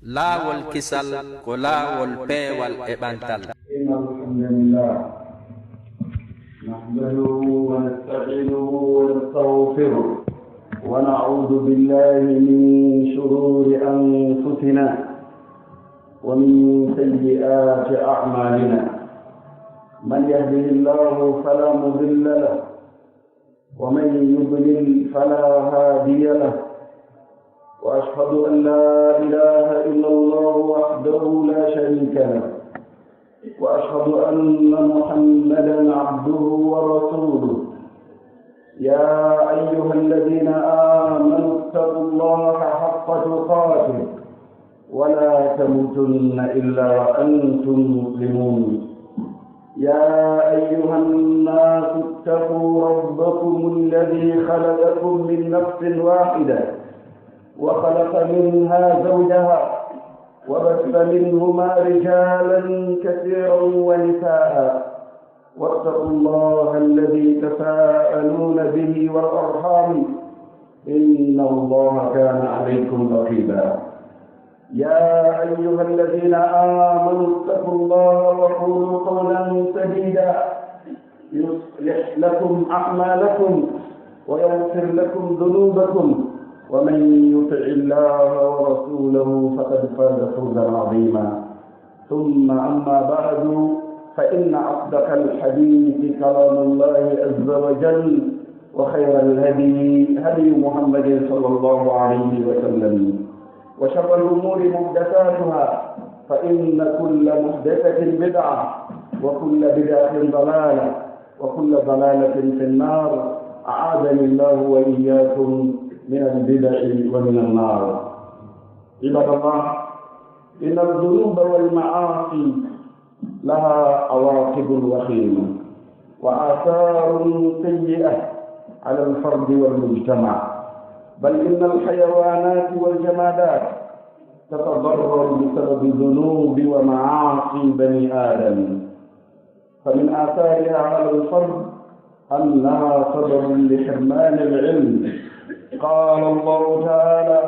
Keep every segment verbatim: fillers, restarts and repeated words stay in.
Laawol kisal ko laawol peewal e ɓantal. إن الحمد لله نحمده ونستعينه ونستغفره ونعوذ بالله من شرور أنفسنا ومن سيئات أعمالنا. من يهده الله فلا مضل له ومن يضلل فلا هادي له. وأشهد أن لا إله إلا الله وحده لا شريك له. وأشهد أن محمدا عبده ورسوله. يا أيها الذين آمنوا اتقوا الله حق تقاته ولا تموتن إلا وأنتم مسلمون. يا أيها الناس اتقوا ربكم الذي خلقكم من نفس واحدة وخلق منها زوجها وبث منهما رجالا كثيرا ونساء واتقوا الله الذي تساءلون به والأرحام إن الله كان عليكم رقيبا. يا أيها الذين آمنوا اتقوا الله وقولوا قولا سديدا يصلح لكم أعمالكم ويغفر لكم ذنوبكم ومن يطع الله ورسوله فقد فاز فوزا عظيما. ثم أما بعد، فإن أصدق الحديث كلام الله عز وجل، وخير الهدي هدي محمد صلى الله عليه وسلم، وشر الأمور محدثاتها، فإن كل محدثة بدعة، وكل بدعة ضلالة، وكل ضلالة في النار. أعاذني الله وإياكم من البدع ومن النار. عباد الله، إن الذنوب والمعاصي لها عواقب وخيمة وآثار سيئة على الفرد والمجتمع، بل إن الحيوانات والجمادات تتضرر بسبب ذنوب ومعاصي بني آدم. فمن آثارها على الفرد أنها سبب لحرمان العلم. قال الله تعالى: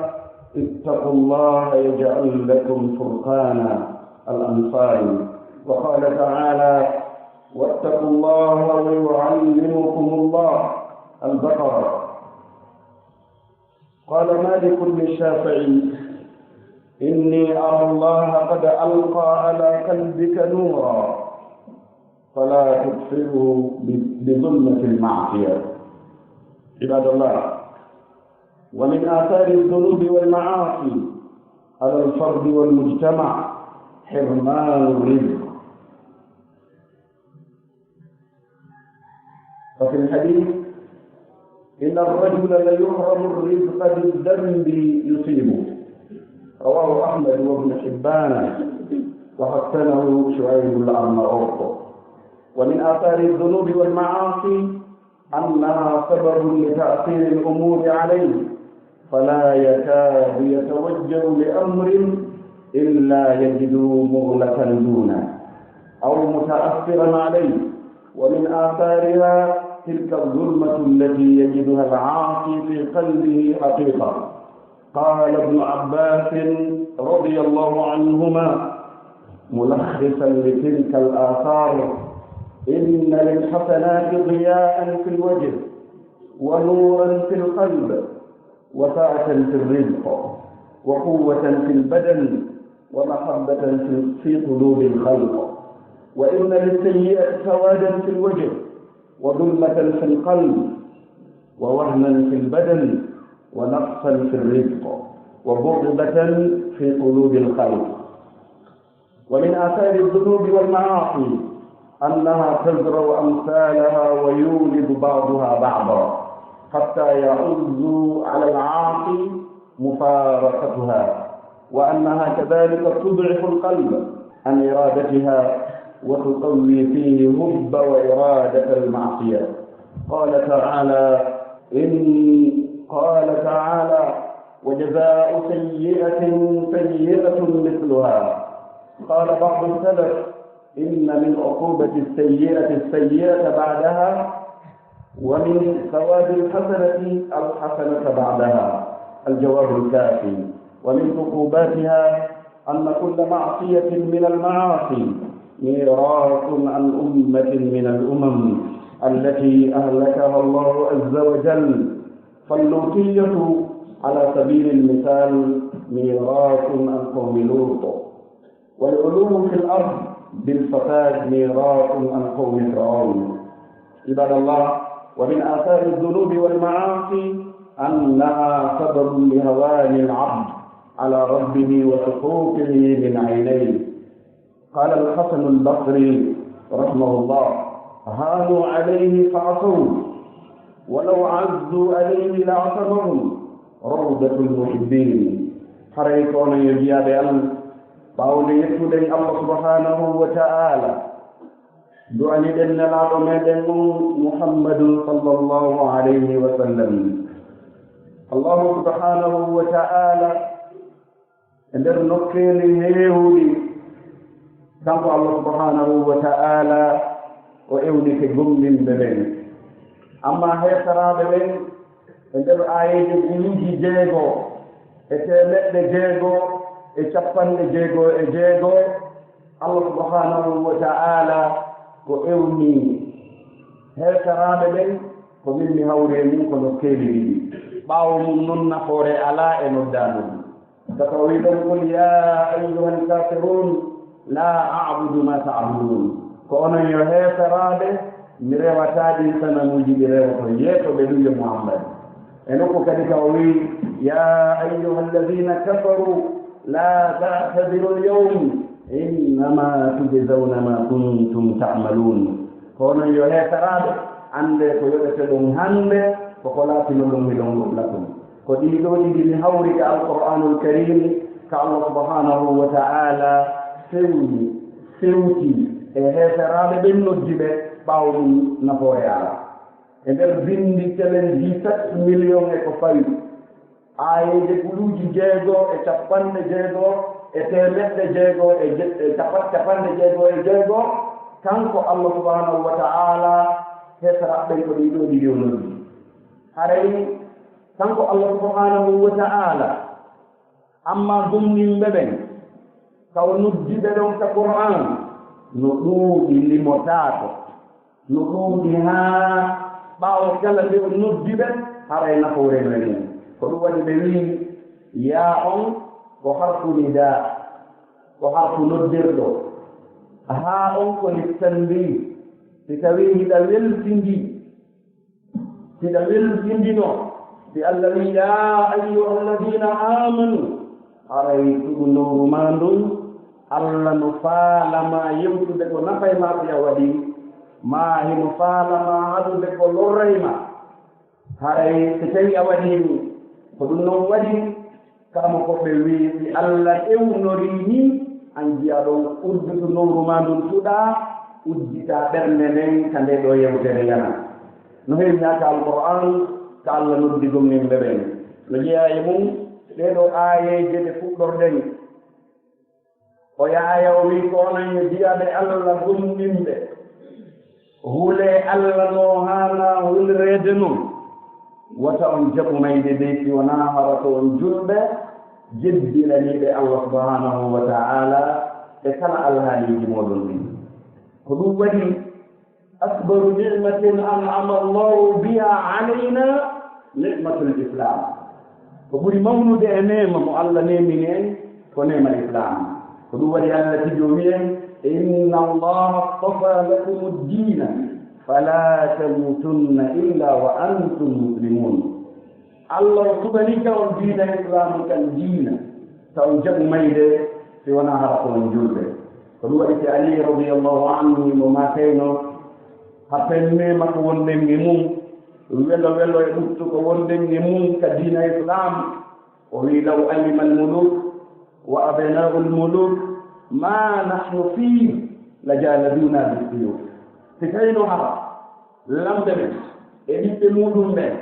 "اتقوا الله يجعل لكم فرقانا". الأنفال. وقال تعالى: "واتقوا الله ويعلمكم الله". البقرة. قال مالك للشافعي: "إني أرى الله قد ألقى على قلبك نورا، فلا تطفئه ب-، بظلمة المعصية". عباد الله، ومن آثار الذنوب والمعاصي على الفرد والمجتمع حرمان الرزق. وفي الحديث: "إن الرجل ليحرم الرزق بالذنب يصيبه". رواه أحمد وابن حبان، وحسنه شعيب الأرناؤوط. ومن آثار الذنوب والمعاصي أنها سبب لتأخير الأمور عليه، فلا يكاد يتوجه لأمر إلا يجد مغلقا دونه أو متأخرا عليه. ومن آثارها تلك الظلمة التي يجدها العاصي في قلبه حقيقة. قال ابن عباس رضي الله عنهما ملخصا لتلك الآثار: "إن للحسنات ضياء في الوجه، ونورا في القلب، وسعة في الرزق، وقوة في البدن، ومحبة في، في قلوب الخلق. وإن للسيئة سوادا في الوجه، وظلمة في القلب، ووهنا في البدن، ونقصا في الرزق، وبغضة في قلوب الخلق". ومن آثار الذنوب والمعاصي أنها تزرع أمثالها ويولد بعضها بعضا حتى يعز على العاصي مفارقتها، وأنها كذلك تضعف القلب عن إرادتها وتقوي فيه حب وإرادة المعصية. قال تعالى: إن، قال تعالى: "وجزاء سيئة سيئة مثلها". قال بعض السلف: "إن من عقوبة السيئة السيئة بعدها، ومن ثواب الحسنة الحسنة بعدها". الجواب الكافي. ومن عقوباتها أن كل معصية من المعاصي ميراث عن أمة من الأمم التي أهلكها الله عز وجل، فاللوطية على سبيل المثال ميراث عن قوم لوط، والعلو في الأرض بالفساد ميراث عن قوم فرعون. عباد الله، ومن آثار الذنوب والمعاصي أنها سبب لهوان العبد على ربه وسقوطه من عينيه. قال الحسن البصري رحمه الله: "هانوا عليه فعصوه، ولو عزوا عليه لعصمهم، روضة المحبين." Haray ko onon yo jiyaaɓe Allah, ɓaawo nde yettuɗen Allah subhanahu wa ta'ala, du'aniɗen nelaaɗo meɗen on Muhammadun sallallahu alayhi wa sallam. Allahu subhanahu wa ta'ala e nder nokkeeli heewɗi, kanko Allah subhanahu wa ta'ala o ewnike gomɗinɓe ɓen. Amma heeferaaɓe ɓen, e nder aayeeje ɓuluuji jeego e teemeɗɗe jeego e capanɗe jeego e jeego, Allah subhanahu wa ta'ala ko ewni heeferaaɓe ɓen, ko min mi hawri e mun ko nokkeeli ɗiɗi. Ɓaawo mun non nafoore alaa e noddaandu. Ka tawi ɗon, "Qul ya ayyuhal kafirun, la a'budu ma ta'budun." Ko onon yo heeferaaɓe, mi rewataa ɗin sanamuuji ɗi rewoto. Yeeto ɓe ɗum yo Muhammad. E nokku kadi ka o wi, "Ya ayyuhal ladhina kafaru, la ta'tadiru al-yawm, innama tujzawna ma kuntum ta'malun." Ko onon yo heeferaaɓe, annde ko yoɓete ɗum hannde, ko ko laatino ɗum hiɗon golla ɗum. Ko ɗii ɗoo ɗiɗi mi hawri ka Alqur'aanul Kariim, ka Allah subhanahu wa ta'ala fewni, fewti e heeferaaɓe ɓen noddi ɓe ɓaawo ɗum nafoore alaa. E nder binndi telen dix-sept millions e ko fawi, aayeeje ɓuluuji jeego e capanɗe jeego e teemeɗɗe jeego e je-, e capa-, capanɗe jeego e jeego, kanko Allah subhanahu wa ta'ala heeferaaɓe ɓen ko ɗii ɗoo ɗiɗi o noddi. Haray kanko Allah subhanahu wa ta'ala, amma gomɗinɓe ɓen, ka o noddi ɓe ɗon ka Qur'aan, no ɗuuɗi limotaako, no ɗuuɗi haa ɓaawo kala nde o noddi ɓe, haray nafoore no e mum. Ko ɗum waɗi ɓe wi'i, yaa on ko harfu nidaa, ko harfu noddirɗo. Haa on ko littanndi, si tawii hiɗa weltindi, Hiɗa weltindino, si Allah wi'i, "Yaa ayyuhal ladina amanu," haray sugu nowru maa ndun, Allah no faala ma yewtude ko nafay ma ko ya waɗi, maa himo faala ma haɗude ko lorray ma. Haray si tawi a waɗi ɗum, ko ɗum non waɗi, Kala mo ko ɓe wi'i, si Allah ewnorii nii, an jiya ɗon udditu nowru maa ndun suɗaa, udditaa ɓernde nden ka ndee ɗoo yewtere yana. No heewi haa ka Alqur'aan, ka Allah noddi gomɗinɓe ɓen. No jeyaa e mum, ɗee ɗoo aayeeje ɗe fuɗɗorɗen. O yaaya o wi'i ko onon yo jiyaaɓe Allah gomɗinɓe. Hulee Allah no haanaa hulireede non. Wota on jaɓu mayde dey si wonaa hara ko on julɓe, jebbilaniiɓe Allah subhanahu wa ta'ala e kala alhaaliiji mooɗon ɗin. Ko ɗum waɗi, akbaru ni'matin an'ama Allahu biha alayna ni'matul Islam. Ko ɓuri mawnude e neema mo Allah neemini en, ko neema Islaam. Ko ɗum waɗi Allah tigi o wi'i en, "Inna Allaha astafa lakumu ddiina, fala tamutunna illa wa antum muslimun." Allah o suɓanii ka on diina Islaam kan diina, ta on jaɓu mayde si wonaa hara ko on julɓe. Ko ɗum waɗi si Ali radiyallahu anhu mo maakayno, ha penne makko wonɗen e mum, welo welo e ɓuttu ko wonɗen e mum ka diina Islaam. O wi'i, "Law alima al-muluk wa abna'u al-muluk ma nahnu fii la jaladuna bis-suyuf." Si tawino hara lamɓe ɓen e ɓiɓɓe muɗum ɓen,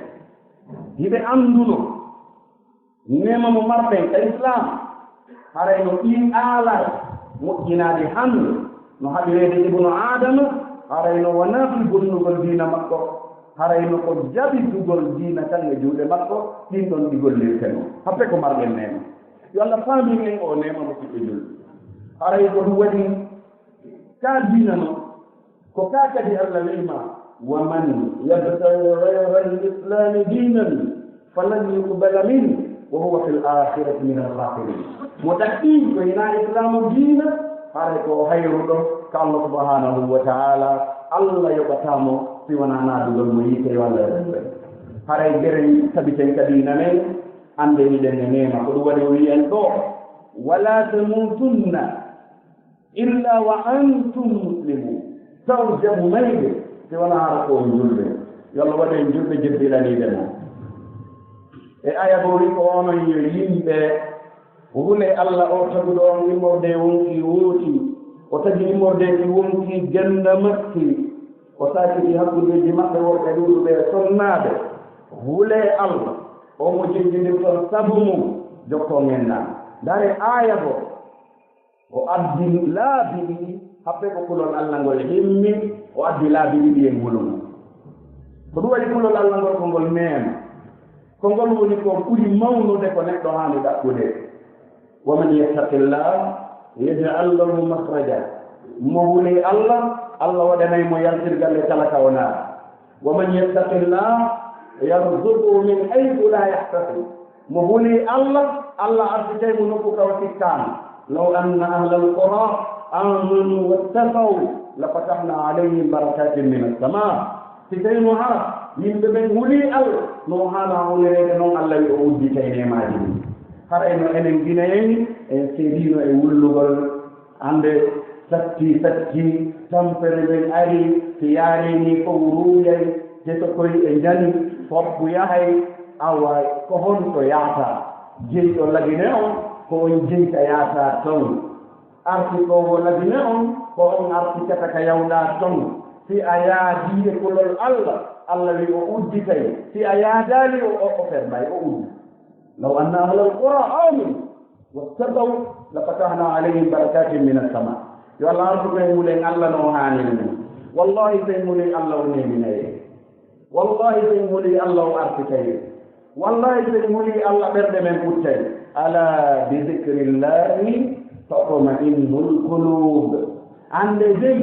hiɓe annduno neema mo marɗen ka Islaam, haray no ɗii aalal moƴƴinaali hannde no haɓireede Ibnu Aadama, haray no wonaa fii bonnugol diina makko, haray no ko jabitugol diina kan e juuɗe makko, ɗin ɗon ɗi gollirteno. Happe ko marɗen neema. Yo Allah faami en o neema mo siɓɓe jul. Haray ko ɗum waɗi ka diina no, ko ka kadi Allah wiima, "Wa man yabtaghi ghayra al-islami dinan falan yuqbala min wa huwa fil akhirati min al-khasirin." Mo ɗaɗɗi ko ina islamu diina, haray ko hayruɗo ka Allah subhanahu wa ta'ala. Allah yoɓata mo si wona naadugol mo yiite. Yo Allah yoɓan. Haray geren tabiten ka diina men, ande hiɗen e neema. Ko ɗum waɗi o wi'i en ɗo, "Wala tamutunna illa wa antum muslimun." Taw jamu mayde si wona hara ko on julɓe. Yo Allah waɗu en julɓe jebbilaniiɓe mo. E aya goo wi ko onon yo yimɓe, hule Allah o taguɗo on immorde e wonkii wooti. O tagi immorde e wonkii gennda makki. O saakiti hakkundeeji maɓɓe worɓe ɗuuɗuɓe e sonnaaɓe. Hule Allah o mo jejjindirton sabu mum, jokkon en na. Ndare aya goo. O addi laabi ɗiɗi, happe ko kulol Allah ngol himmi, o addi laabi ɗiɗi e ngulum. Ko ɗum waɗi kulol Allah ngol ko ngol neema. Ko ngol woni ko ɓuri mawnude ko neɗɗo haani ɗaɓɓude. "Wa man yattaqillah yaj'al lahu makhraja." Mo huli Allah, Allah waɗanay mo yaltirgal e kala ka o naata. "Wa man yattaqillah yarzuqhu min haythu la yahtasib." Mo huli Allah, Allah arsitay mo nokku ka o sikkaano. "Law anna ahlal qura amanu wattaqaw lafatahna alayhim barakatin minas sama." Si tawii mo hara yimɓe ɓen huli Allah, no haana hulireede non, Allah wi o udditay neemaaji ɗin. Haray no enen Gine en, en seediino e wullugol. Hannde satti satti, tampere nden ari, si yaari ni fof ruuyay, jeto koy e njani, foppu yahay, awa ko honto yahata? Jeyɗo lagine on, ko on jeyta yahata ton. Arsikoowo lagine on, ko on arsikata ka yawɗa ton. Si a yaadii e kulol Allah, Allah wi o udditay. Si a yaadaali, o, o, o fermay, o uddi. "Law anna ahlal qura amanu wattaqaw lafatahna alayhim barakatin minas sama." Yo Allah arsuku en hulen Allah no haaniri non. Wallahi, si en huli Allah o neeminay en. Wallahi, si en huli Allah o arsikay en. Wallahi, si en huli Allah ɓerɗe men ɓuttay. "Ala bi dhikrillahi tatma'innul qulub." Annde dey,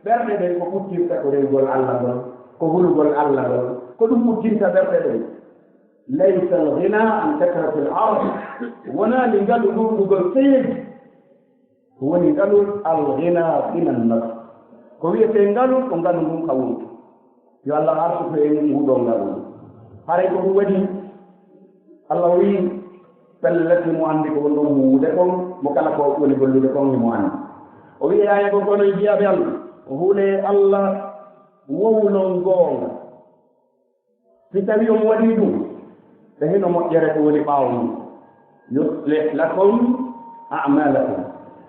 ɓerɗe ɗen ko ɓuttirta ko rewgol Allah ngol, ko hulugol Allah ngol. Ko ɗum ɓuttirta ɓerɗe ɗen. "Laysa al-ghina an kathrati al-arad." Wonaa ni ngalu ɗuuɗugol seyeeji. Ko woni ngalu al-ghina, ghina an-nafs. Ko wiyetee ngalu, ko ngalu ngun ka wontu. Yo Allah arsuku en nguɗo ngalu. Haray ko ɗum waɗi Allah o wi'i, "Pellet, mo anndi ko wonɗon huuwude kon, mo kala ko woni gollude kon, himo anndi." O wi'i aya ko, kono jiyaaɓe Allah, o huule Allah wowlon goonga. Si tawii on waɗii ɗum, ɓe hino moƴƴere ko woni ɓaawo mum. "Yuslih lakum a'malakum."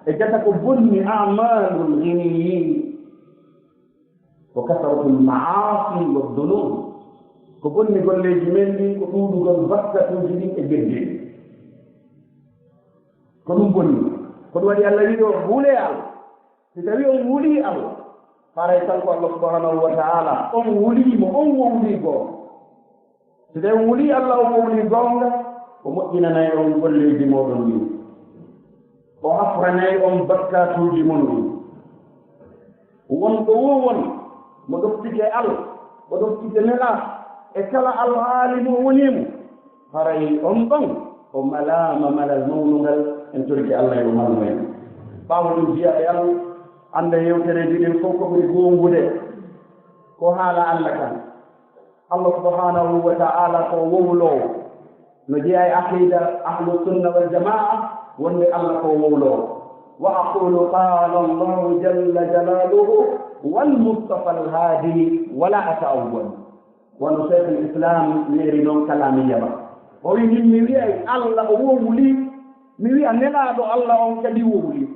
E gasa ko bonni a'malul ghiniyin, ko kasratul ma'asi wa dhunub. Ko bonni golleeji men ɗin, ko ɗuuɗugol bakkatuuji ɗin e geddi ɗin. Ko ɗum bonni. Ko ɗum waɗi Allah wi'i ɗo, hulee Allah. Si tawii on hulii Allah, haray kanko Allah subhanahu wa ta'ala, on hulii mo, on wowlii goonga. Si tawii on hulii Allah, on wowlii goonga, o moƴƴinanay on golleeji mooɗon ɗin. O hafranay on bakkatuuji mon ɗin. Wonɗo woo won mo ɗoftike Allah, o ɗoftike Nelaaɗo, e kala alhaali mo wonii mo, haray on ɗon o malaama malal mawnungal. En torike Allah yo malnu en. Ɓaawo ɗum, jiyaaɓe Allah, annda yewtereeji ɗin fof ko ɓuri goongude ko haala Allah kan. Allah subhanahu wa ta'ala ko wowloowo. No jeyaa e aqiida ahlu sunna wal jamaa, wonde Allah ko wowloowo. "Wa aqulu qala Allahu jalla jalaluhu wal Mustafa al Hadi wala ata'awwal." Wano Shaykhul Islam wi'iri non kalaami jaba. O wi, min mi wi'ay Allah o wowli, mi wi'a Nelaaɗo Allah on kadi wowli.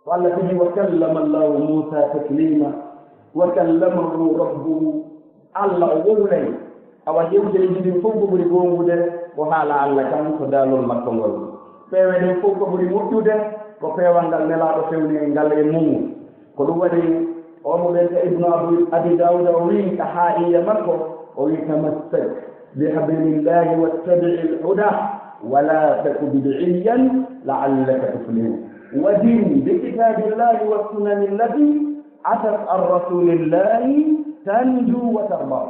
Ko Allah tigi, "Wa kallama Allahu Musa taklima, wa kallamahu rabbuhu." Allah o wowlay. Awa, yewtereeji ɗin fof ko ɓuri goongude ko haala Allah kan, ko daalol makko ngol. Peewe ɗen fof ko ɓuri moƴƴude ko peewal ngal Nelaaɗo fewni e ngal e mum. Ko ɗum waɗi o mo ɓen ka Ibnu Abu, Abi Dawuda o wi'i ka haa'iya makko, o wi'i, "Tamassak bi hablillahi wattabi'il huda." ولا تك بدعيا لعلك تفلح. ودن بكتاب الله والسنن التي أتت عن رسول الله تنجو وتربح.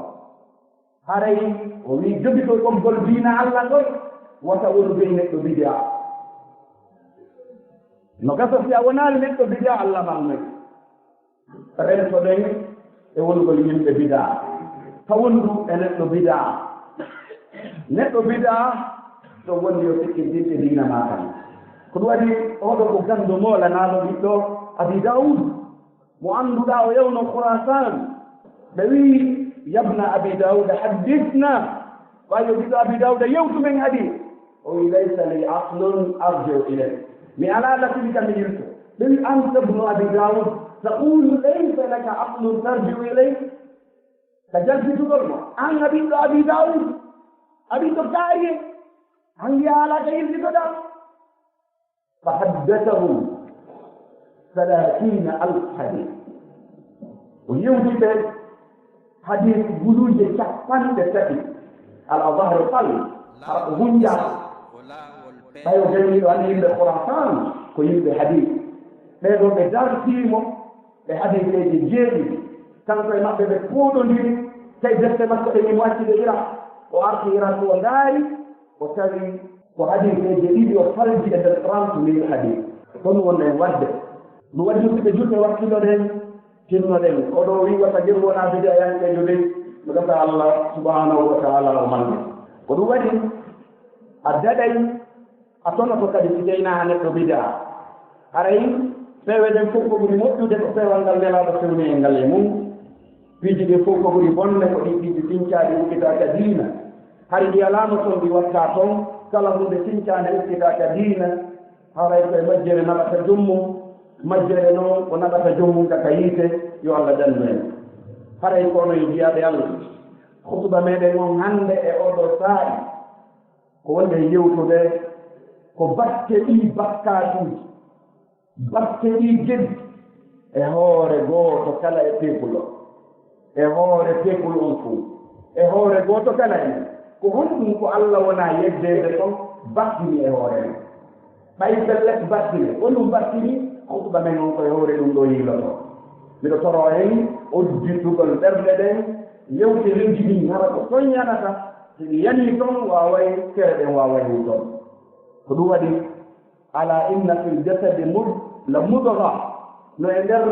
Haray o wii, jogito ɓoggol diina Allah ngol, wata wonu bee neɗɗo bidaa. No gasa si a wonaali neɗɗo bidaa, Allah malnoy. Rentoɗen e wonugol yimɓe bidaa. Ka wondu e neɗɗo bidaa. Neɗɗo bidaa to woni yo sikkintinte diina maa kan. Ko ɗum waɗi oɗo ko ganndo moolanaaɗo ɓiɗɗo Abi Daawud. Mo annduɗaa o yewno Khurasan. Ɓe wi'i, "Yabna Abi Dawuda, haddithna." Ko ayo ɓiɗɗo Abi Dawuda, yewtu men hadith. O wi'i, "Laysa li aslun arji'u ilayh." Mi alaa latiri kam mi yilto. Ɓe wi'i, "Anta ibnu Abi Dawud, taqulu laysa laka aslun tarji'u ilayh." Ka jalbitugol mo, an a ɓiɗɗo Abi Dawud, a ɓiɗɗo Kaaye, an wi'a alaa ka yiltitoɗaa. Fa haddathahum thalathina alf hadith. O yewti ɓe hadith guluuje capanɗe tati. Ala zahri qalb, hara ko hunjaaka. Ɓay o gayni ɗo anndi yimɓe Khurasan ko yimɓe hadith. Ɓee ɗoo ɓe dartii mo ɓe hadiiseeji jeeɗiɗi. Kanko e maɓɓe ɓe pooɗondiri, tawi defte makko ɗe imo acci ɗe Irak. O arti Irak o ndaari, o tawi ko hadiiseeji ɗiɗi o falji e nder trente mille hadiis. Ɗon wonɗen waɗde. Ɗum waɗi musidɓe julɓe, wakkiloɗen, tinnoɗen. Oɗo wi'i wata jeru wona bidiyayankeejo dey, no gasa Allah subhanahu wa ta'ala o malde. Ko ɗum waɗi a daɗay, a tonoto kadi si tawi na a neɗɗo bidaa. Haray peewe ɗen fof ko ɓuri moƴƴude ko peewal ngal Nelaaɗo fewni e ngal e mum. Piiji ɗin fof ko ɓuri bonde ko ɗi piiji sincaaɗi ukkitaaka diina. Hari ɗi alaano toon, ɗi watta toon kala huunde sincaande ukkitaaka diina. Haray ko e majjere naɓata joom mum, majjere noon ko naɓata joom mum ka, ka yiite, yo Allah dandu en. Haray ko onon e jiyaaɓe Allah, hutuba meɗen on hannde e oɗo saa'i, ko wonde yewtude ko batte ɗi bakkaatuuji, batte ɗi geddi e hoore gooto kala e peuple o, e hoore peuple on fof, e hoore gooto kala en. Ko honɗum ko Allah wona yeddeede kon battini e hoore men? Ɓay pellet battini, ko ɗum battini, hutuba men on ko e hoore ɗum ɗo yiiloto. Miɗo toro en udditugol ɓerɗe ɗen, yewte leydi ndin, hara ko toon yanata, si ɗi yanii toon, waaway kere ɗen waaway wutton. Ko ɗum waɗi, ala inna fil jasadi mud-, la mudgha, no e nder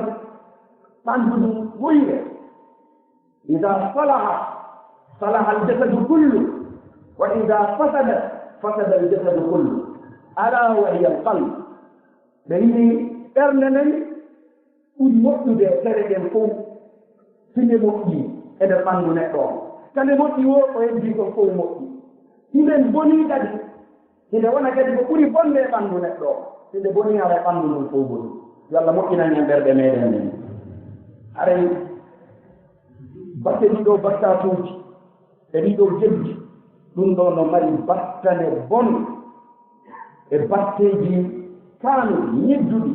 ɓanndu ndun huyre. Ida salaha, salaha al jasadu kullu, wa ida fasadat, fasada al jasadu kullu, ala wa hiya al qalb. Ɓe wi'i ɓernde nden ɓuri moƴƴude e tere ɗen fof, si nde moƴƴi e nder ɓanndu neɗɗo on. Ka nde moƴƴi woo, ko heddii kon fof moƴƴi. Si nden bonii kadi, si nde wona kadi ko ɓuri bonde e ɓanndu neɗɗo on, si nde bonii, haray ɓanndu ndun fof bonii. Yo Allah moƴƴinan en ɓerɗe meɗen ɗen. Haray batte ɗiɗo bakkaatuuji, e ɗiɗo geddi, ɗum ɗo no mari battane bon e batteeji kaanuɗi, ñidduɗi,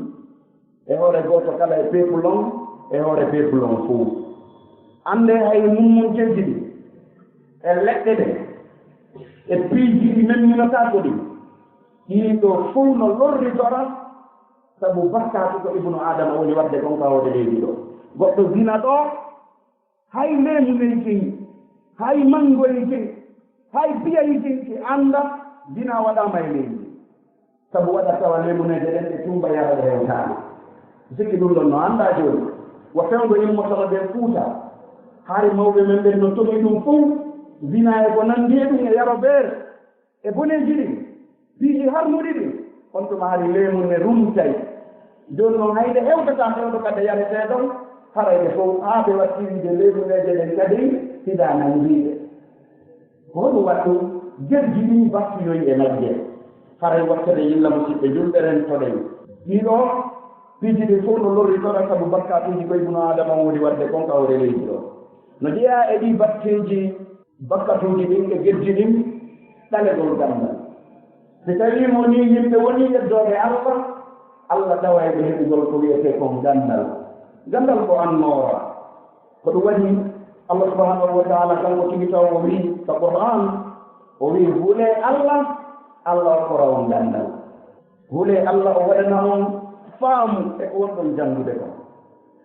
e hoore gooto kala e peuple on, e hoore peuple on fof. Annde hay mummunteeji ɗi, e leɗɗe ɗe, e piiji ɗi memminotaako ɗi, ɗii ɗo fof no lorritora sabu bakkaatu ko Ibnu Aadama woni waɗde kon ka hoore leydi ɗo. Goɗɗo zina ɗo, hay leemuney kin, hay mangoy kin, hay piyay kin, ki annda zina waɗaama e leydi. Sabu waɗa tawa leemuneeje ɗen ɗe tuuba yara ɗe hewtaani. Sikki ɗum ɗon no anndaa jooni. Wa fewndo immotono ɓe Fuuta. Hari mawɓe men ɓen no tomi ɗum fof, zina e ko nanndi e ɗum e yaro beer. E boneeji ɗin, piiji harmuɗi ɗin, on tuma hari leemunee rumtay. Jooni noon, hay nde hewtata fewndo kadi yaretee ɗon, haray ɓe fof, haa ɓe waɗti wiide leemuneeje ɗen kadi hiɗa nanngiiɓe. Ko honɗum waɗi ɗum? Gerji ɗin battinoyi e majje. Haray wakkati yilla, musidɓe julɓe, rentoɗen. Ɗii ɗoo piiji ɗin fof no lorritora sabu bakkaatuuji ko Ibnu Aadama woni waɗde kon ka hoore leydi ɗo. No jeyaa e ɗii batteeji, bakkatuuji ɗin e geddi ɗin, ɗalegol ganndal. Si tawii mo nii yimɓe wonii yeddooɓe Allah, Allah taway ɓe heɓugol ko wiyetee kon ganndal. Ganndal ko annoora. Ko ɗum waɗi Allah subhanahu wa ta'ala kanko tigi taw o wi'i ka Qur'an, o wi'i, hulee Allah, Allah okkora on ganndal. Hulee Allah o waɗana on faamu e ko wonɗon janngude kon.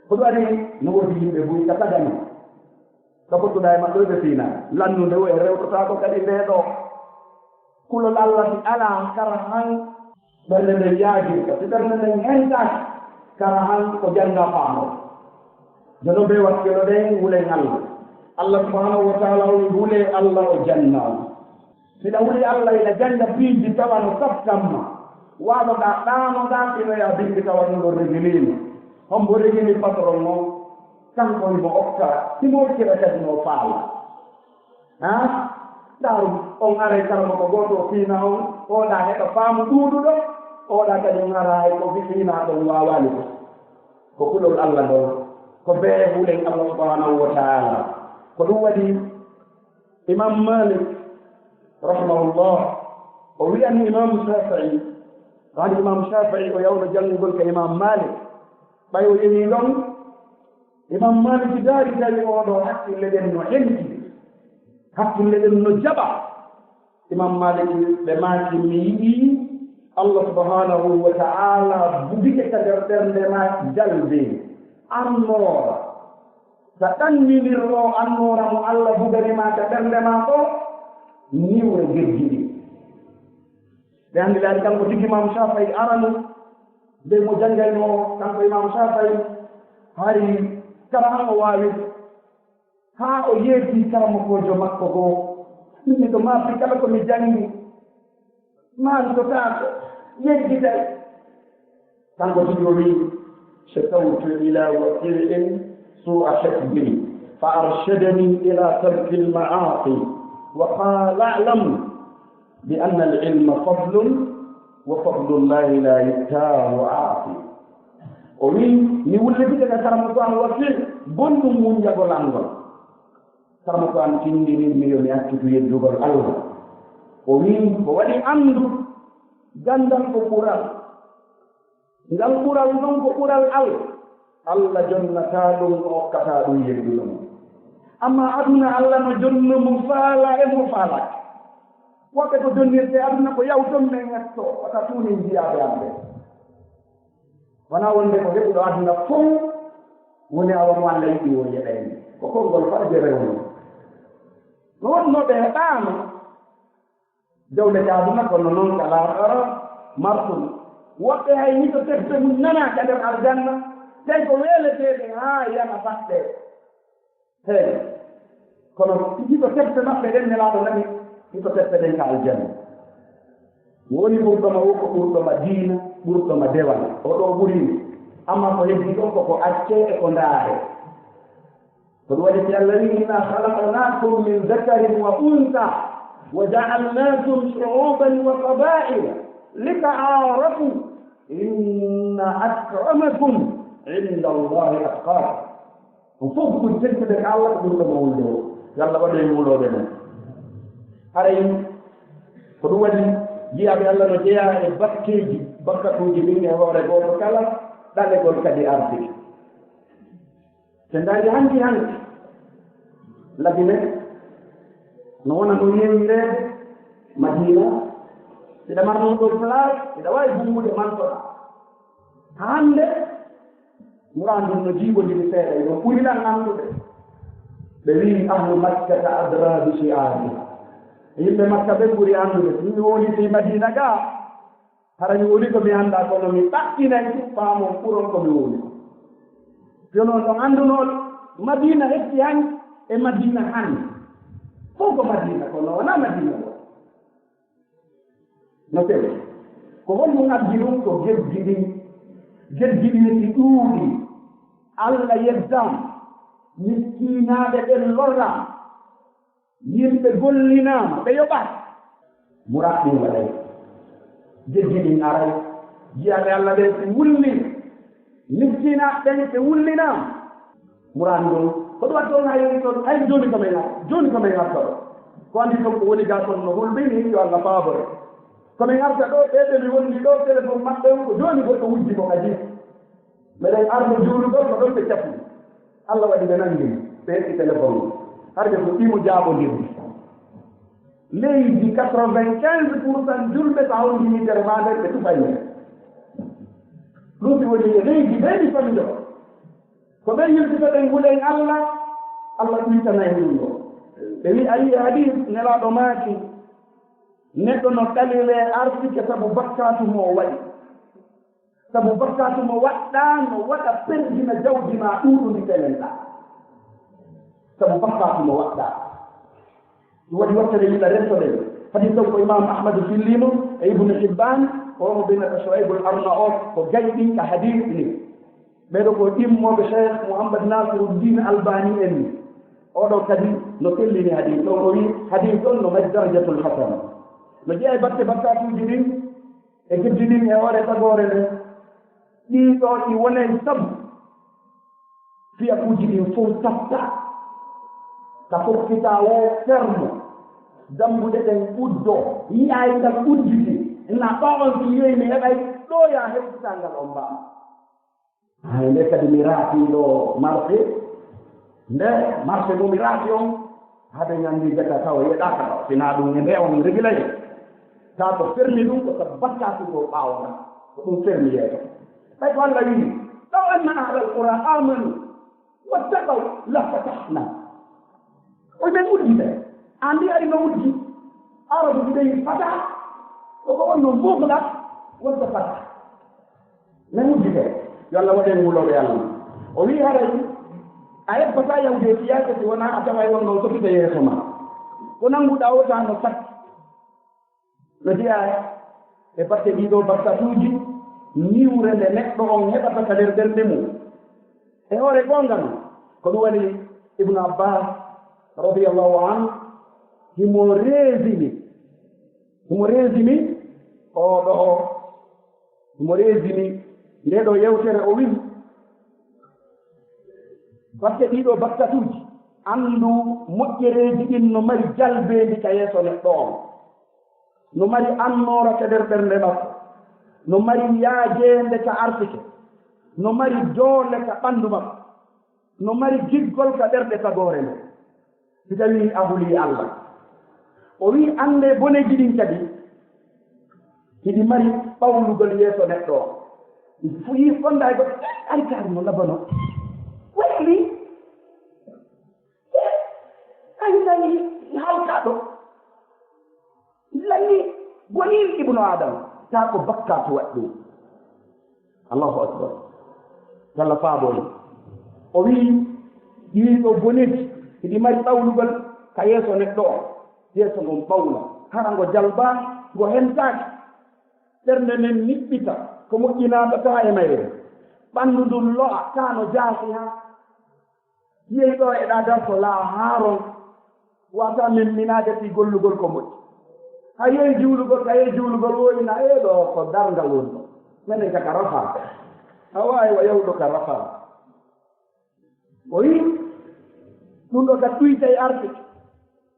Ko ɗum waɗi no woodi yimɓe buy ka tagano. Ka fottuɗaa e maɓɓe ɓe fiina. Lannude o e rewtotaako kadi ndee ɗoo. Kulol Allah si alaa kara han ɓernde nden yaajirta. Si ɓernde nden hentaaki kara han ko jannga faamo. Jono ɓe wakkilo ɗen wulen Allah. Allah subhanahu wa ta'ala o wi hulee Allah o janna on. Hiɗa huli Allah hiɗa jannga piiji tawa no saftan ma. Waɗoɗaa ɗaanoɗaa inoyaa binndi tawa ɗum ɗo regiliima. Hombo regini patron o? Kanko himo okka, himo okkira kadi no faala. Ha? Ndaaru, on aray karamoko gooto o fiina on, oɗa heɓa faamu ɗuuɗuɗo, oɗa kadi on ara hay ko fiina ɗon waawaali ko. Ko kulol Allah ɗon, ko bee hulen Allah subhanahu wa ta'ala. Ko ɗum waɗi Imam Malik, rahimahullah, o wi'ani Imam Shafi'i, an Imam Shafi'i o yawno janngugol ka Imam Malik, ɓay o yehi ɗon, Imam Malik daari tawi oɗo hakkille ɗen no henti, hakkille ɗen no jaɓa. Imam Malik ɓe maaki, mi yi'i Allah subhanahu wa ta'ala bugike ka nder ɓernde ma jalbe, annoora. Sa ɗanninirno annoora mo Allah bugani ma ka ɓernde ma ko, niwre geddi ɗi. Ɓe anndi laari kanko tigi Imam Shafi'i arano, nde mo janngayno kanko Imam Shafi'i, hari kala han o waawi. Haa o yeetii karamokoojo makko goo, min miɗo maapi kala ko mi janngi, maantotaako, yedditay. Kanko tigi o wi'i, شكوت إلى وكيع سوء حفظي فأرشدني إلى ترك المعاصي وقال اعلم بأن العلم فضل وفضل الله لا يؤتاه عاصي. O wi'i, mi wullitike ka karamoko am Waki, bonɗum wunjagol an ngol. Karamoko am tindini mi yo mi accitu yeddugol Allah. O wi'i, ko waɗi anndu, ganndal ko ɓural. Ngal ɓural non ko ɓural Allah. Allah jonnataa ɗum, o okkataa ɗum yedduɗo mo. Amma aduna, Allah no jonna mo faala e mo faalaaki. Woɓɓe ko jonnirte aduna ko yawton men hetto, wata tuunin jiyaaɓe am ɓe. Wonaa wonde ko heɓuɗo aduna fow woni awa mo Allah yiɗi o yeɗaymi. Ko konngol farje rewno. No wonno ɓe heɓaano. Jawle ka aduna kono non ka laakhara martuɗo. Woɓɓe hay hito tefte mum nanaa ka nder aljanna, tawi ko weeleteeɓe haa yana faɗɗe. Hey, kono hito tefte maɓɓe ɗen, Nelaaɗo nani hito tefte ɗen ka aljanna. Woni ɓurɗo ma wo ko ɓurɗo ma diina, ɓurɗo ma dewal. O ɗo ɓuri mi. Amma ko heddi ɗon ko ko accee e ko ndaaree. Ko ɗum waɗi si Allah wi'i, إنا خلقناكم من ذكر وأنثى وجعلناكم شعوبا وقبائل لتعارفوا إن أكرمكم عند الله أتقاكم. Ko fof ko teddude ka Allah ko ɓurɗo mawnude o. Yo Allah waɗu en wulooɓe men. Haray ko ɗum waɗi jiyaaɓe Allah no jeyaa e bakkeeji, bakkatuuji ɗin e hoore gooto kala, ɗaɗegol kadi arde. Sen daari hanki hanki, Labine no wona no yeeyireede Madina, hiɗa marno ɗo place, hiɗa waawi bumbude mantoɗa. Hannde, Qur'an ɗum no jiiɓondiri seeɗa, ɗum ɓuri lan anndude. Ɓe wi'i, "Ahlu Makkata adra bi shi'ariha." Yimɓe Makka ɓe ɓuri anndude. Min mi woni fi Madina ga, hara mi woni ko mi annda, kono mi ɗaɓɓinay ɗum faamon ɓuron ko mi woni. Yo non ɗon anndunoo Madina hetti han e Madina han. Fof ko Madina, kono wonaa Madina ɗo. No fewi. Ko honɗum addi ɗum? Ko geddi ɗin. Geddi ɗin si ɗuuɗi. Allah yeddan. Miskinaaɓe ɓen lorran. Yimɓe gollinaama, ɓe yoɓaaka. Muraad ɗin waɗay. Geddi ɗin aray. Jiyaaɓe Allah ɓen si wulli. Miskinaaɓe ɓen si wullinaama. Muraad ɗum, ko ɗum waɗi ɗon hay ton, hay jooni ko men ar-, jooni ko men arta ɗo. Ko anndi ton ko woni ga ton no hulɓini, yo Allah faabore. Ko men arta ɗo, ɓe ɓe mi wondi ɗo, téléphone maɓɓe on, ko jooni goɗɗo wujji mo kadi. Meɗen arno juulugol, ko ɗon ɓe capu. Allah waɗi ɓe nanndi, ɓe heɓi téléphone. Har ɓe fuɗɗiimo jaaɓondirde. Leydi quatre-vingt-quinze pour cent julɓe, so a hondini tere maa nden, ɓe tufay nder. Ɗum si woni e leydi ɓe mi famille o. Ko ɓe yiltitoɗen hulen Allah, Allah ɗuytanay ɗum ɗo. Ɓe wi, a yi hadis, Nelaaɗo maaki, neɗɗo no ɗalire arsike sabu bakkaatu mo o waɗi. Sabu bakkaatu mo waɗɗaa no waɗa perdina jawdi maa ɗuuɗundi pelenta. Sabu bakkaatu mo waɗɗaa. Ɗum waɗi wattere yila resoɗen. Hadis on ko Imam Ahmad fillimo e Ibnu Hibban, ko omo binata Shuaibul Arnaut, ko gayɗi ka hadis ni. Ɓeɗo ko ɗimmooɓe Cheikh Mouhammad Nasiruddin Albani en ni. Oɗo kadi no tellini hadis on, o wi hadis on no mari darajatul hasana. No jeeya e batte bakkaatuuji ɗin, e geddi ɗin e hoore tagoore nden. Ɗii ɗoo ɗi wonay sabu fiyakuuji ɗin fow satta. Ka fokkita woo fermo, dambuɗe ɗen uddoo, yi'ay ngal udditi, na ɗoo on si yehi mi heɓay ɗoo yaa hewtitaa ngal on mbaa. Hay nde kadi mi raatii ɗoo marché, nde marché mo mi raati on, hade ñanndi jaka taw yeɗaaka ɗo, sinaa ɗum e nde on régulay. Kaa ko fermi ɗum ko sabu bakkaatu ko ɓaawo ngal, ko ɗum fermi yeeso. Ɓay ko Allah wi'i, "Law anna ahlal qura amanu wattaqaw lafatahna." Oy men uddi ɓe. An mbi'ay no uddi. Arabu mbiɗay fata. Ko ko on no muhla wonta fata. Men uddi ɓe. Yo Allah waɗen wulooɓe Allah. O wi'i haray a hebbata yawde e siyaasa si wonaa a taway on ɗon sokita yeeso ma. Ko nannguɗaa o taa no satti. No jeyaa e batte ɗii ɗoo bakkatuuji, niwre nde neɗɗo on heɓata ka nder ɓernde mum. E hoore goonga non, ko ɗum waɗi Ibnu Abbas radiyallahu anhu, himo reesini, himo reesini oo ɗoo, himo reesini ndee ɗoo yewtere, o wi'i, batte ɗii ɗoo bakkatuuji, anndu moƴƴereeji ɗin no mari jalbeendi ka yeeso neɗɗo on. No mari annoora ka nder ɓernde makko, no mari yaajeende ka arsike, no mari doole ka ɓanndu makko, no mari giggol ka ɓerɗe tagoore nde. Si tawii a hulii Allah, o wi'i, anndee boneeji ɗin kadi, hiɗi mari ɓawlugol yeeso neɗɗo o. Fuyi fonda e goɗɗo, "Eh, ari kaari no labano. Wayli, eh, ari nani halkaɗo." Lanni bonii ibnu Adam, taa ko bakkaatu waɗi ɗum. Allahu akbar. Yalla faabo en. O wi'i, ɗii ɗoo boneeji, hiɗi mari ɓawlugol ka yeeso neɗɗo o. Yeeso ngon ɓawla. Hara ngo jalbaa, ngo hentaaki. Ɓernde nden niɓɓita, ko moƴƴinaaka taa e mayre. Ɓanndu ndun lo'a, taa no jaasi haa. Yehi ɗo eɗa darto laa haaron. Wata memminaade fii gollugol ko moƴƴi. A yehi juulugol, a yehi juulugol, woyna e ɗo ko darngal woni ɗo. Menen ka ka rafa. A waawi wa yahuɗo ka rafa. O yi ɗum ɗo ka tuyta e arde.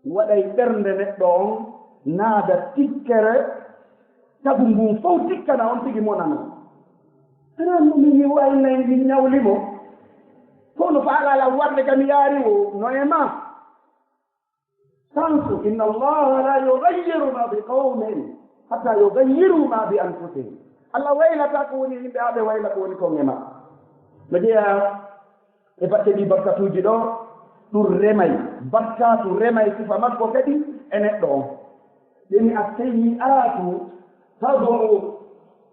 Waɗay ɓernde neɗɗo on naada tikkere, tagu ngun fow tikkana on tigi monano. Anan mo min yiwa inna min ñawli mo. Fow no faala ala warde kam yaari o no e ma. Sansu, inna Allaha la yughayyiru ma bi qawmin hatta yughayyiru ma bi anfusihim. Allah waylata ko woni yimɓe haa ɓe wayla ko woni kon e maɓɓe. No jeyaa e batte ɗi bakkatuuji ɗo, ɗum remay, bakkatu remay sifa makko kadi e neɗɗo on. Ɗeni as-sayyi'atu tad'u,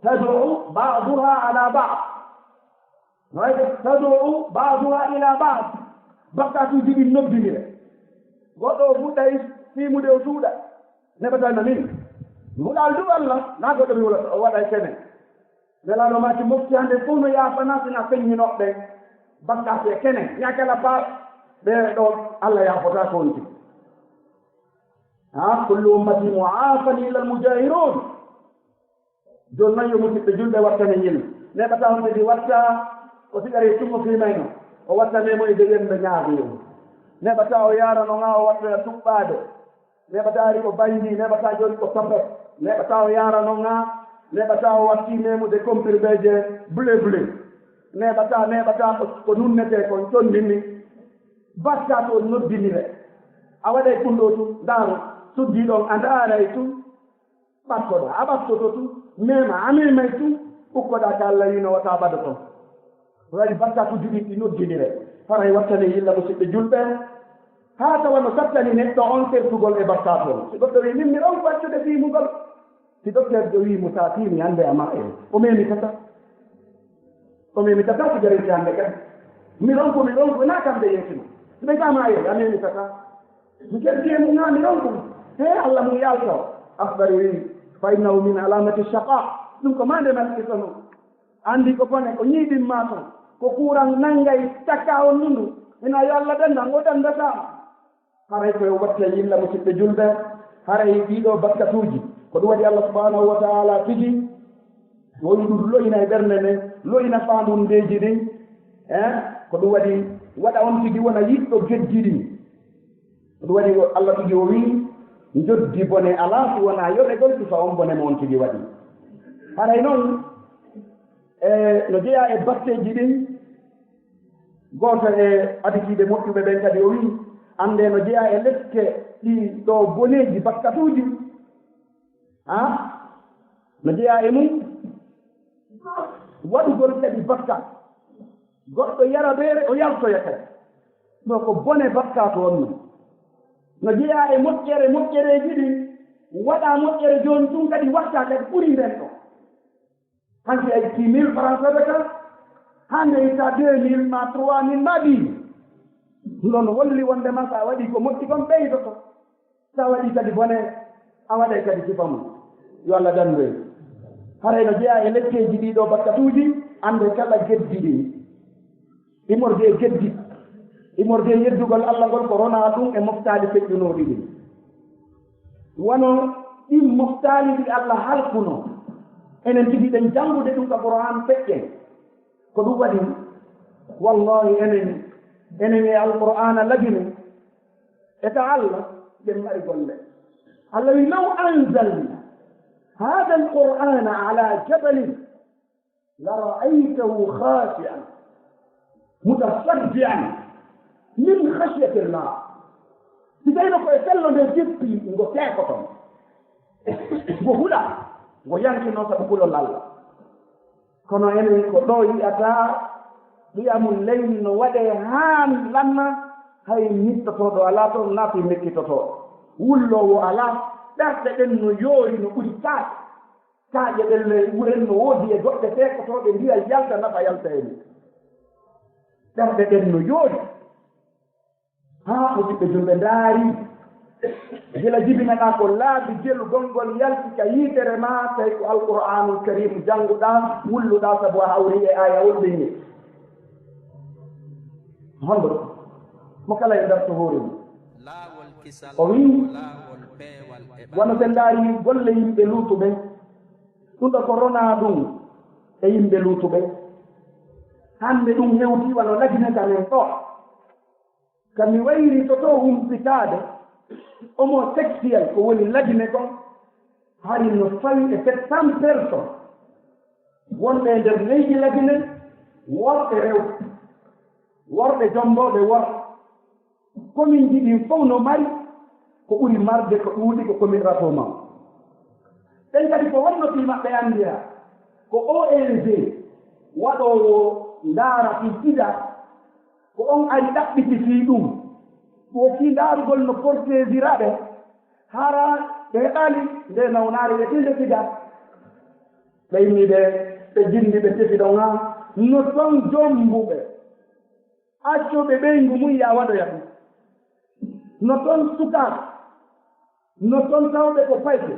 tad'u ba'duha ala ba'd. Right? Tad'u ba'duha ila ba'd. Bakkatuuji ɗin noddindire. Goɗɗo o fuɗɗay fiimude o suuɗa. Neɓata no min. Muɗal du Allah, na goɗɗo mi wulata, o waɗay kene. Nelaaɗo maaki mofti hannde fof no yaafana sina feññinooɓe. Bakkatu e kene, ñaakala paa ɓe ɗo Allah yaafotaako on tigi. Ha, kullu ummati mu'afan illa al-mujahirun. Jooni noon yo musidɓe julɓe wattane ñil. Neɓata honde ndi watta ko sigare tungo fimayno. O wattane mo e de yemɓe ñaagi o. Neɓata o yaara no ŋaa o waɗɗoya tuɓɓaade. Neɓata ari ko bayndi, neɓata jooni ko topet. Neɓata o yaara no ŋaa, neɓata o watti memude comprimé je bleu bleu. Neɓata, neɓata ko, ko nunnete kon conni ni. Batta to noddinire. A waɗay ɗum ɗo tun, ndaaru. Suddi ɗon a ndaaray tun, ɓattoɗaa, a ɓattoto tun, mema, a memay tun, ukkoɗaa ka Alla wiino wata ɓado ton. Waɗi bakkatuuji ɗin ɗi noddindire. Haray wattane yilla musiɓɓe julɓe. Haa tawa no sattani neɗɗo on sertugol e bakkatu on. Si goɗɗo wi'i, "Min mi ronku accude fiimugol." Si dokteer jo wi'i mo, "Sa fiimi, hande a maayay." O memitata. O memitata ko jarinte hande kadi. Mi ronku, mi ronku, na kamɓe yeetino. Si ɓe ka maayay, a memitata. Mi keddi e mum, na mi ronku. He, Alla mum yalto. Akhbari wi'i, "Fa innahu min alamati shaqa." Ɗum ko mande malkisono. Anndi ko bone, ko ñiiɓin maa ton, ko kuuran nanngay takka on ndu ndu. Ina yo Alla dannda, ngo danndataa. Haray ko yo watte yilla musiɓɓe julɓe, haray ɗiɗo bakkatuuji, ko ɗum waɗi Alla subhanahu wa ta'ala tigi, o wi'i ɗum lo'ina e ɓernde nden, lo'ina faandundeeji ɗin, eh, ko ɗum waɗi waɗa on tigi wona yiɗɗo geddi ɗin. Ɗum waɗi o, Alla tigi o wi'i, njoddi bone alaa si wonaa yoɓegol sifa on bone mo on tigi waɗi. Haray non, e, no jeyaa e batteeji ɗin, gooto e aditiiɓe moƴƴuɓe ɓen kadi o wi'i, annde no jeyaa e lekke ɗi ɗo boneeji bakkatuuji, ha? No jeyaa e mum waɗugol kadi bakka. Goɗɗo yara beere, o yaltoya kadi. Ɗo ko bone bakka to on non. No jeyaa e moƴƴere, moƴƴereeji ɗin, waɗa moƴƴere jooni tun kadi watta kadi ɓuri nden ɗo. Hanki a itti mille francs sadaka, hande itta deux mille ma trois mille ma dix mille. Ɗum ɗon holli wonde ma sa waɗi ko moƴƴi kon ɓeydoto. Sa waɗi kadi bone, a waɗay kadi sifa mum. Yo Allah dandu en. Haray no jeyaa e lekkeeji ɗii ɗoo bakkatuuji, annde kala geddi ɗin. Imorde e geddi, imorde e yeddugol Allah ngol ko ronaa ɗum e moftaali feƴƴunooɗi ɗin. Wano ɗin moftaali ɗi Allah halkunoo, enen tigi ɗen janngude ɗum ka Qur'aan feƴƴen. Ko ɗum waɗi, wallahi enen, enen e Alqur'aana lagine, e ka Allah, ɓen mari golle. Allah wi, "Law anzalna hadha al-Qur'ana ala jabalin la ra'aytahu khashi'an mutasaddian min khashyati Allah." Si tawino ko e fello nde jippi, ngo teekoto, ngo hula, ngo yankino sabu kulol Allah. Kono enen ko ɗo yi'ata ƴi'amum leydi no waɗee haa lanna, hay mittotooɗo alaa toon, naa fii mekkitotooɗo. Wulloowo alaa, ɓerɗe ɗen no yoori no ɓuri kaaƴe. Kaaƴe ɗen le wuren no woodi e goɗɗe feekotooɗe, ndiyam yalta, nafa yalta e mum. Ɓerɗe ɗen no yoori. Haa musidɓe julɓe ndaari, gila jibinaɗaa ko laabi jelu gonngol yalti ka yiitere maa, tawi ko Alqur'aanul Kariim jannguɗaa, wulluɗaa sabu a hawri e aayawol ɓenni. Honɗo? Mo kala e darto hoore mum. O wi'i, wano sen ndaari golle yimɓe Luutu ɓen, ɗum ɗo ko ronaa ɗum e yimɓe Luutu ɓen. Hannde ɗum hewtii wano lagine ka men ɗo. Ka mi wayri toto humpitaade, homosexuel ko woni lagine kon, hari no fawi e sept cents personnes wonɓe e nder leydi lagine, worɓe rewɓe, worɓe jommbooɓe worɓe. Kominji ɗin fow no mari ko ɓuri marde ko ɗuuɗi ko komin rato maw. Ɓen kadi ko honno fii maɓɓe anndira? Ko O N G waɗoowo ndaara fii sida, ko on ari ɗaɓɓiti fii ɗum. Ko fii ndaarugol no portesira ɓe, hara ɓe heɓaali nde nawnaare ɓe tinde sida. Ɓe immi ɓe, ɓe jindi ɓe tefi ɗon haa no ton jombuɓe. Accuɓe ɓeyngu mum ya waɗoya ɗum. No ton sukaaɓe, no ton tawɓe ko payɓe,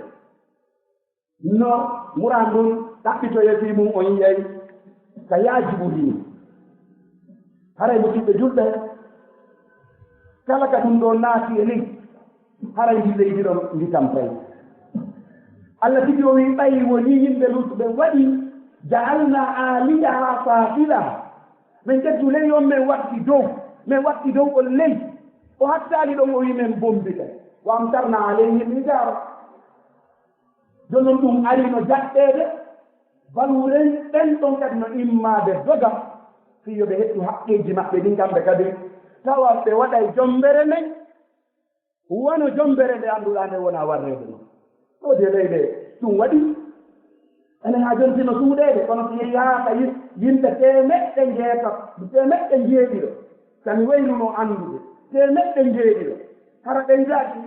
no muran ndun ɗaɓɓitoyee fii mum, on yi'ay ka yaaji ɓuri ni. Haray musidɓe julɓe, kala ka ɗum ɗoo naati e ley, haray ndi leydi ɗon ndi tampay. Allah tigi o wi'i, ɓay wonii yimɓe Luutu ɓen waɗi, "Ja'alna aaliyaha safilaha." Min ƴettu ley on, min watti dow, min watti dow on ley. O hattaali ɗon, o wi'i, "Min bombita." "Wa amtarna alayhim hijaara." Jooni non ɗum ari no jaɓɓeede, baluuren ɓen ɗon kadi no immaade doga, fii yo ɓe heɓtu haqqeeji maɓɓe ɗin kamɓe kadi. Tawa ɓe waɗay jombere nden, Wano jombere nde annduɗaa nde wona warreede non. Ɗo de leyɗe ɗum waɗi. Enen haa jonti no suuɗeede, kono si yehi haa ka yim-, yimɓe teemeɗɗe njeetato, teemeɗɗe njeeɗiɗo, ka mi wayruno anndude, teemeɗɗe njeeɗiɗo, hara ɓeydaki,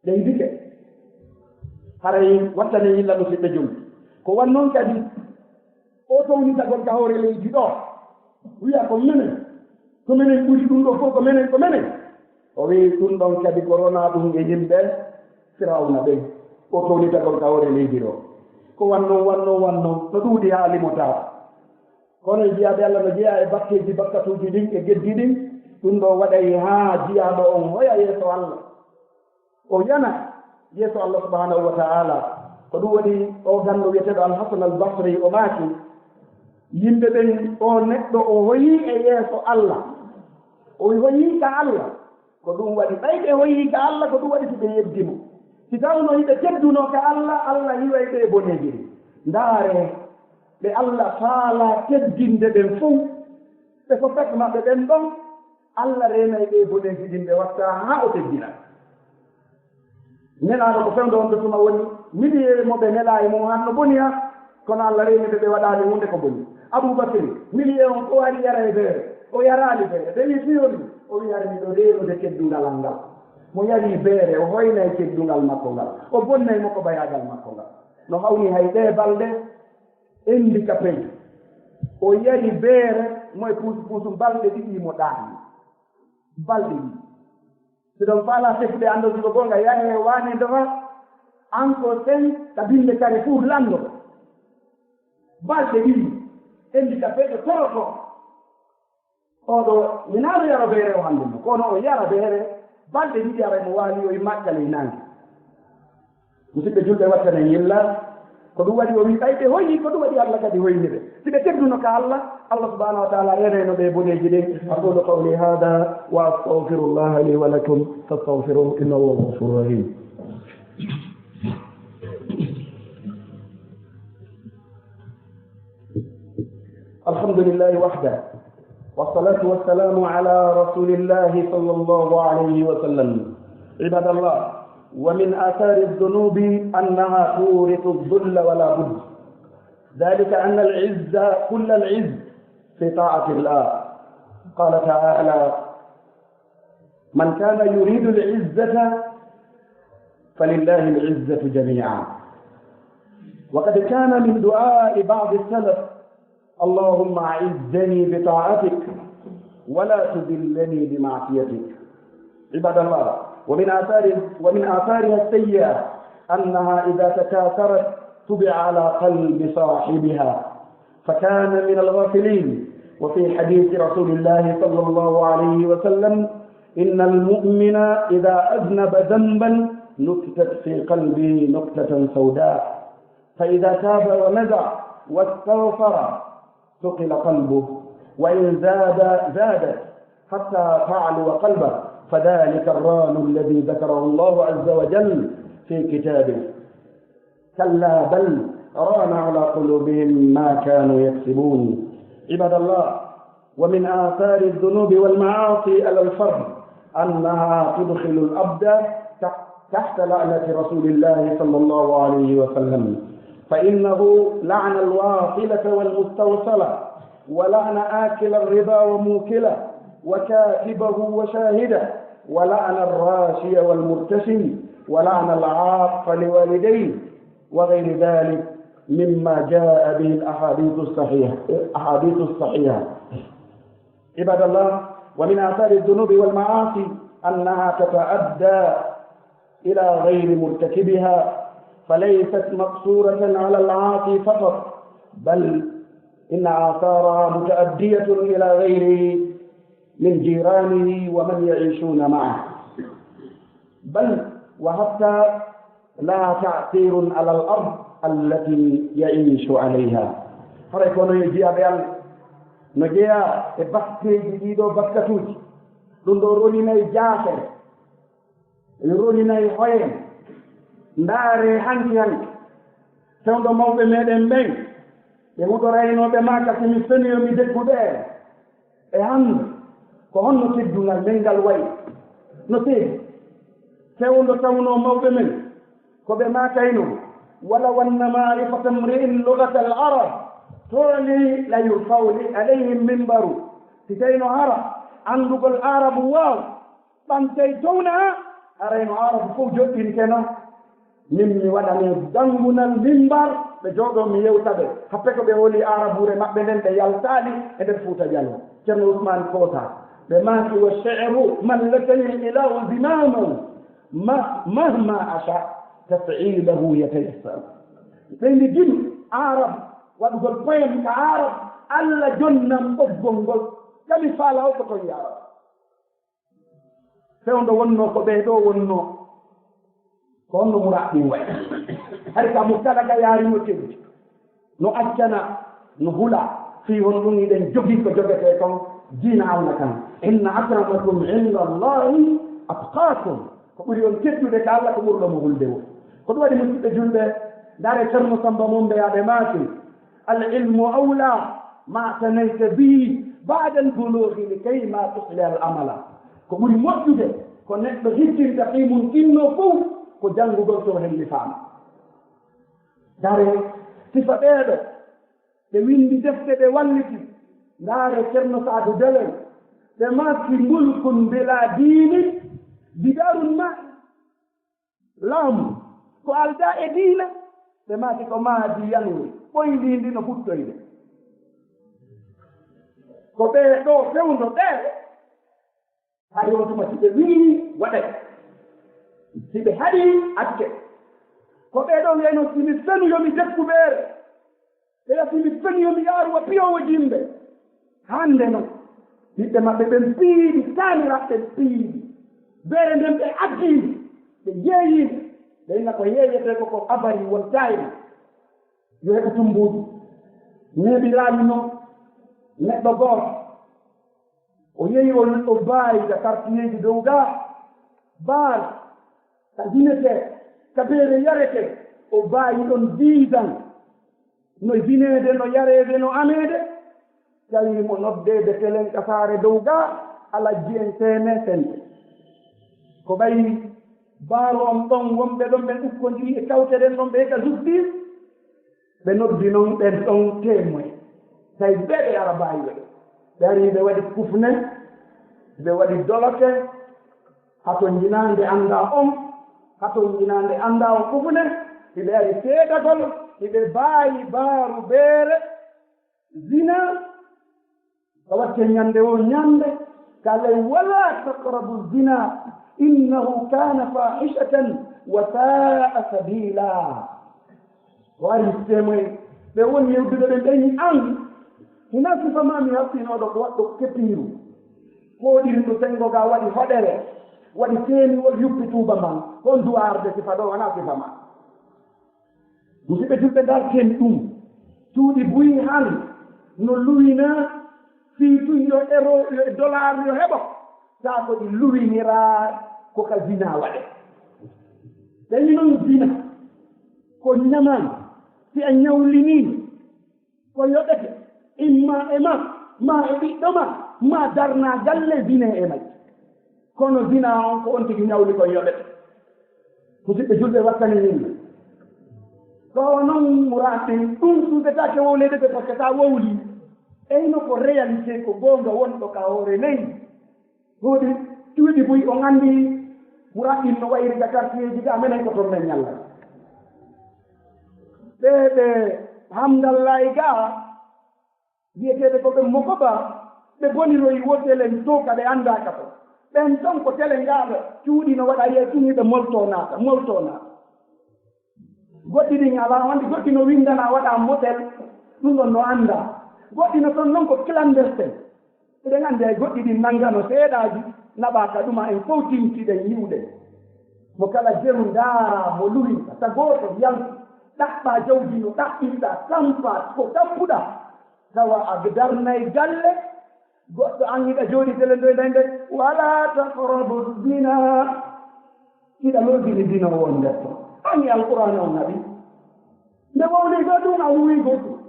ɓeydike. Haray wattane yilla musidɓe julɓe. Ko wan non kadi o townitagol ka hoore leydi ɗo, wiya ko menen, ko menen ɓuri ɗum ɗo fof, ko menen, ko menen. O wi'i ɗum ɗon kadi ko ronaa ɗum e yimɓe Firawna ɓen, o townitagol ka hoore leydi ɗo. Ko wan non, wan non, wan non, no ɗuuɗi haa limotaako. Kono e jiyaaɓe Allah no jeyaa e bakkeeji, bakkatuuji ɗin e geddi ɗin, ɗum ɗo waɗay haa jiyaaɗo on hoya yeeso Allah. O yana yeeso Allah subhanahu wa ta'ala. Ko ɗum waɗi o ganndo wiyeteeɗo Al-Hasan Al-Basri o maaki, yimɓe ɓen, o neɗɗo o hoyii e yeeso Allah, o hoyii ka Allah. Ko ɗum waɗi ɓay ɓe hoyii ka Allah, ko ɗum waɗi si ɓe yeddi mo. Si tawno hiɓe tedduno ka Allah, Allah hiway ɓe boneeji ɗin. Ndaare ɓe Allah faala teddinde ɓen fow, ɓe ko fek maɓɓe ɓen ɗon, Allah reenay ɓe boneeji ɗin, ɓe watta haa o teddina. Nelaaɗo ko fewndo on to tuma woni, miliyee mo ɓe nelaa e mum hanno boni ha, kono Allah reeni ɓe, ɓe waɗaali huunde ko boni. Abuu Bakri, miliyee on o ari yara e beere, o yaraali beere, ɓe wi fiyoni, o wi hari miɗo reenude teddungal an ngal. Mo yari beere, o hoynay teddungal makko ngal, o bonnay mo ko bayaagal makko ngal. No hawni hay ɗee balɗe, handicapé, o yari beere, mo e puusu puusu balɗe ɗiɗi mo ɗaani. Balɗe ɗiɗi. Si ɗon faala tefude anndodiiɗo goonga, yahe waane ndofa, an ko sen ka binde kare pour lanndo. Balɗe ɗiɗi, handicapé ɓe toroto. Oɗo, mi naano yara beere o hannde mo, kono o yara beere, balɗe ɗiɗi aray mo waali o immaaki ka ley naange. Musidɓe julɓe, wattane yilla, ko ɗum waɗi o wi ɓay ɓe hoyi, ko ɗum waɗi Allah kadi hoyni ɓe. Si ɓe tedduno ka Allah, Allah subhanahu wa ta'ala reenayno ɓe boneeji ɗin. أقول قولي هذا وأستغفر الله لي ولكم فاستغفروه إنه هو الغفور الرحيم. الحمد لله وحده، والصلاة والسلام على رسول الله صلى الله عليه وسلم. عباد الله، ومن آثار الذنوب أنها تورث الذل ولا بد، ذلك أن العز، كل العز، في طاعة الله. قال تعالى: من كان يريد العزة فلله العزة جميعا. وقد كان من دعاء بعض السلف: اللهم أعزني بطاعتك ولا تذلني بمعصيتك. عباد الله، ومن آثار، ومن آثارها السيئة أنها إذا تكاثرت طبع على قلب صاحبها فكان من الغافلين. وفي حديث رسول الله صلى الله عليه وسلم: إن المؤمن إذا أذنب ذنبا نكتت في قلبه نكتة سوداء، فإذا تاب ونزع واستغفر ثقل قلبه، وإن زاد زادت حتى تعلو قلبه، فذلك الران الذي ذكره الله عز وجل في كتابه. كلا بل ران على قلوبهم ما كانوا يكسبون. عباد الله، ومن آثار الذنوب والمعاصي على الفرد أنها تدخل العبد تحت لعنة رسول الله صلى الله عليه وسلم، فإنه لعن الواصلة والمستوصلة، ولعن آكل الربا وموكله، وكاتبه وشاهده، ولعن الراشي والمرتشي، ولعن العاق لوالديه، وغير ذلك مما جاء به الأحاديث الصحيحة، الأحاديث الصحيحة. عباد الله، ومن آثار الذنوب والمعاصي أنها تتعدى إلى غير مرتكبها، فليست مقصورة على العاصي فقط، بل إن آثارها متعدية إلى غيره من جيرانه ومن يعيشون معه. بل وحتى لها تأثير على الأرض التي يعيش عليها. Haray kono yo jiyaaɓe Allah, no jeyaa e bakkeeji ɗiɗo bakkatuuji, ɗum ɗo roninay jaafere, roninay hoyen. Ndaare hanki hanki, fewndo mawɓe meɗen ɓen, ɓe huɗoraynooɓe maaka, si mi seniyo mi deggu ɓe. E hannde, ko honno teddungal men ngal wayi? No seedi. Fewndo tawnoo mawɓe men ko ɓe maakayno, walaw anna maarifata mri'in lugatal arab tooli la yurfau li alayhim mimbaru. Si tawino hara anndugol arabu waaw ɓantay towna, harayno arabu fof joɗɗinteno. Min mi waɗane dangunal mimbar ɓe jooɗo mi yewta ɓe happe ko ɓe holi arabure maɓɓe nden ɓe yaltaali e nder fuuta jalo. Ceerno Usmaan Koota ɓe maaki wa sheeru mallatani ilahu zimamahu ma mahma asha taf'ilahu yatayassar. Ɓeydi jim arab waɗugol poyem ka arab. Allah jonnam ɓoggol ngol kami faala o ko toon yaara. Fewndo wonnoo ko ɓee ɗoo wonnoo ko honno muraɗɗin wayi. Hari ka mo kala ka yaarino tewti no accana no hula fii hon ɗum hiɗen jogii ko jogetee kon diina Allah kan. Inna akramakum inda Allahi atqakum. Ko ɓuri on teddude ka Allah ko ɓurɗo mo hulde woo. Ko ɗum waɗi musidɓe julɓe, ndaare Ceerno Samba Mombe yaade maaki al ilmu awla ma tanayta bihi ba'da al bulughi likay ma tusliha al amala. Ko ɓuri moƴƴude ko neɗɗo hittinta fii mum tinno fof ko janngugol to helli faama. Ndaare sifa ɓeeɗo ɓe winndi defte ɓe walliti. Ndaare Ceerno Saadu Delen ɓe maaki mulkun bila diini bidarun ma laamu ko aldaa e diina. Ɓe maaki ko maadi yanwi ɓoyndi ndi no futtoyde. Ko ɓee ɗoo fewndo ɓee. Hari on tuma si ɓe wiini waɗay si ɓe haɗi acce. Ko ɓee ɗoo wiyayno si mi fenu yo mi dekku ɓeere. Ɓe yasi mi feni yo mi yaaru wa piyowo jimɓe. Hannde non ɓiɓɓe maɓɓe ɓen piyiɗi taaniraɓɓe piyiɗi beere nden ɓe addiiɗi ɓe yeeyiiɓe. Ɓe inna ko yeeyetee ko ko abari won taayna yo heɓu tumbuuji. Neeɓiraani non neɗɗo gooto o yehi o o baayi ka kartiyeeji dow gaa baal ka hinetee ka beere yaretee o baayi ɗon diidan. No jineede no yareede no ameede tawi mo noddeede telen ka saare dow gaa alajji en teeme sente. Ko ɓayi baaro on ɗon wonɓe ɗon ɓen ukkondirii e kawteɗen ɗon ɓe ka justice. Ɓe noddi non ɓen ɗon teemoy tawi ɓe ɓe ara baawi ɓe. Ɓe ari ɓe waɗi kufne ɓe waɗi doloke. Hato njinaande anndaa on hato njinaande anndaa on kufne. Hiɓe ari seedagol hiɓe baayi baaru beere zina. Ka watte ñande o ñande ka ley wala taqrabu zina innahu kana fahishatan wa saa sabila. O ari temoy ɓe woni yewdude ɓe ɓeñi an hina sifa ma mi haɓɓinoɗo ko waɗɗo kepiru. Koɗirinɗo sengo ga waɗi hoɗere waɗi teeniwol yuppi tuuba man. Ko on duwa arde sifa ɗo wona sifa ma. Musidɓe julɓe ndarten ɗum cuuɗi buy han no luwina fii tun yo euro yo e dollar yo heɓo. Taa ko ɗi luwiniraa ko ka zina waɗe. Ɓe ñinon zina ko ñaman si a ñawlinii ko yoɓete imma e ma ma e ɓiɗɗo ma ma darna galle zine e may. Kono zina on ko on tigi ñawli kon yoɓete. Musidɓe julɓe wattani min ɗo non muratin ɗum suusetaake wowlede ɓe par ce que sa wowli eyno ko réalité ko goonga wonɗo ka hoore leydi. Ɗuuɗi cuuɗi buy on anndi muratin no wayri ga quartierji ga menen ko toon men ñalla. Ɓe ɓe hamdallay ga wiyeteeɓe ko ɓe mokoba ɓe boniroyi wo telen to ka ɓe anndaaka to. Ɓen ton ko tele ngaaɓe cuuɗi no waɗa yee tun hiɓe molto naata molto naata. Goɗɗi ɗin alaa wonde goɗɗi no winndana waɗa motel. Ɗum ɗon no annda goɗɗi no ton non ko clandestin. Eɗen anndi hay goɗɗi ɗin nanngano seeɗaaji naɓaaka ɗuma en fof tintiɗen yi'uɗen. Mo kala jeru ndaara mo luwi ta gooto yaltu ɗaɓɓa jawdi no ɗaɓɓirɗa tampa ko tampuɗa. Tawa a darnay galle goɗɗo an hiɗa jooɗi tele ndoy dañde. Wala taqrabu zina. Hiɗa logini dina o won ndetto anni alqur'ana on naɓi. Nde wowli go ɗum a wuwi goɗɗum.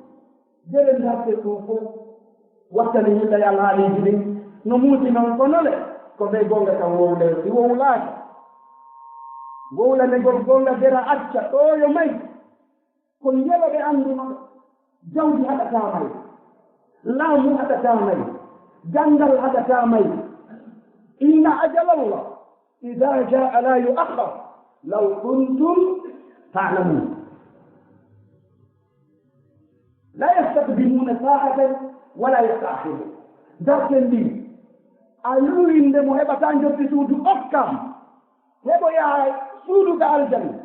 Jere ndarte ɗum fof wattani yimɓe alhaaliiji ɗin no muusi noon kono le ko ɓe gonga kan wowle si wowlaaki. Wowlanegol goonga dera acca ɗooyo may. Ko ngelo ɓe annduno. Jawdi haɗataa may. Laamu haɗataa may. Ganndal haɗataa may. Inna ajalallah idaa jaa laa yu'akhkhar. Law kuntum ta'lamun. La yastaqdimuuna saa'atan wa la yasta'khiruun. Darten ɗin, a luwinde mo heɓataa njotti suudu okkam. Heɓo yaha suudu ka aljanna.